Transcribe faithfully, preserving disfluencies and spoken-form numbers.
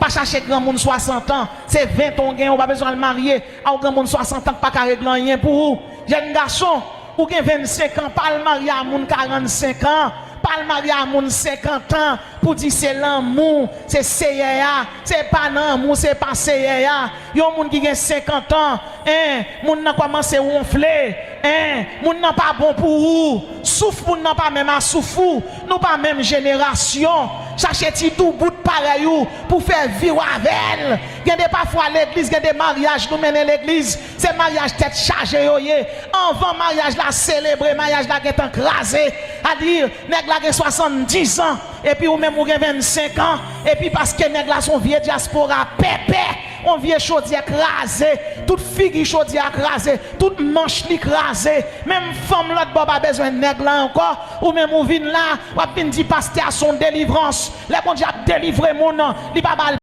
Pa chache granmoun swasant an, se ven tan w gen, ou pa bezwen al marye a yon granmoun swasant an k pa ka regle anyen pou ou. Jèn gason, ou gen vennsenk an, pa al marye a moun karannsenk an, pa al marye a moun senkant an pou di se lanmou, se Seyè a, se pa lanmou, se pa Seyè a. Yon moun ki gen senkant an, en, moun nan kòmanse wonfle, en, moun nan pa bon pou ou. Souf moun nan pa menm a souf ou. Nou pa menm jenerasyon. Chache ti doubout parèy ou pou fè vi w avè l. Gen de pafwa legliz, gen de maryaj nou mennen legliz, se maryaj tèt chaje yo ye. Anvan maryaj la selebre, maryaj la gentan kraze. A di, nèg la gen swasanndizan, epi ou menm ou gen vennsenk an, epi paske nèg la se yon vye dyaspora pèpè, yon vye chodyè kraze, tout figi chodyè a kraze, tout manch li kraze. Menm fanm lòt bò pa bezwen nèg la ankò. Ou menm ou vin la, w ap vin di pastè a se yon delivrans. Lè Bondye ap delivre moun, li pa ba l